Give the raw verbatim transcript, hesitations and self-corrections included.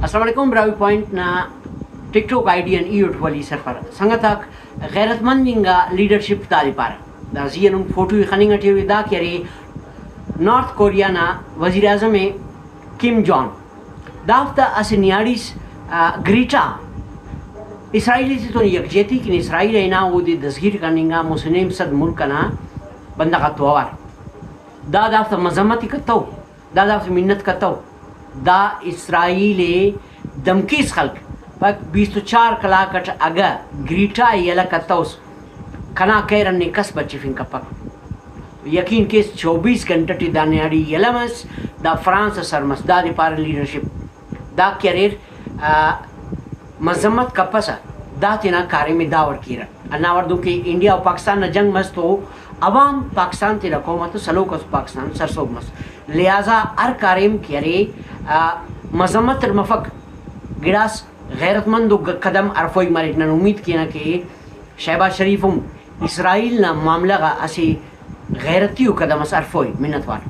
السلام علیکم، براہوئی پوائنٹ نا ٹک ٹاک آئی ڈی آن ای اٹ ولی سرفر سنگت آک۔ غیرت مند انگا لیڈرشپ دادے پارہ، دا زی آن ہم فوٹو ءِ خننگ ٹی ارے، دا کہ ارے نارتھ کوریا نا وزیر اعظم ءِ کم جونگ، دافتا اسہ نیاڑیس، آ، گریٹا اسرائیل تے تون یکجہتی کن اسرائیل ءِ ہنا اودے دزگیر کننگ آ مسہ نیم سد ملک ئنا بندغ آتتو اوار۔ دا دافتا مذمت ءِ کتو، دا دافتا منت کتو۔ دا اسرائیل ءِ دھمکیس خلک، پک بیست و چار کلاک اٹ اگہ گریٹا ءِ یلہ کتوس، کنا کیرغ نے کس بچفنگ کپک۔ یقین کیس چوبیس گھنٹہ ٹی دا نیاڑی یلہ مس، دا فرانس ءِ سر مس، دادے پارہ لیڈرشپ۔ دا کہ اریر، آ، مذمت کپسہ، دا تینا کاریم ءِ دا وڑ کیرہ۔ ہنداوڑ دنکہ انڈیا و پاکستان نا جنگ مس تو عوام پاکستان تینا قوم آتتو سلوک ئس، پاکستان سرسہب مس، لہذا ہر کاریم کہ ارے، آ، مذمت اٹ مفک، گڑاس غیرت مند و گ-، قدم ہرفوئی مریک۔ نن امید کینہ کہ شہباز شریف ہم اسرائیل نا معاملہ غا اسہ غیرتی ءُ قدم ئس ہرفوئی۔ منت وار۔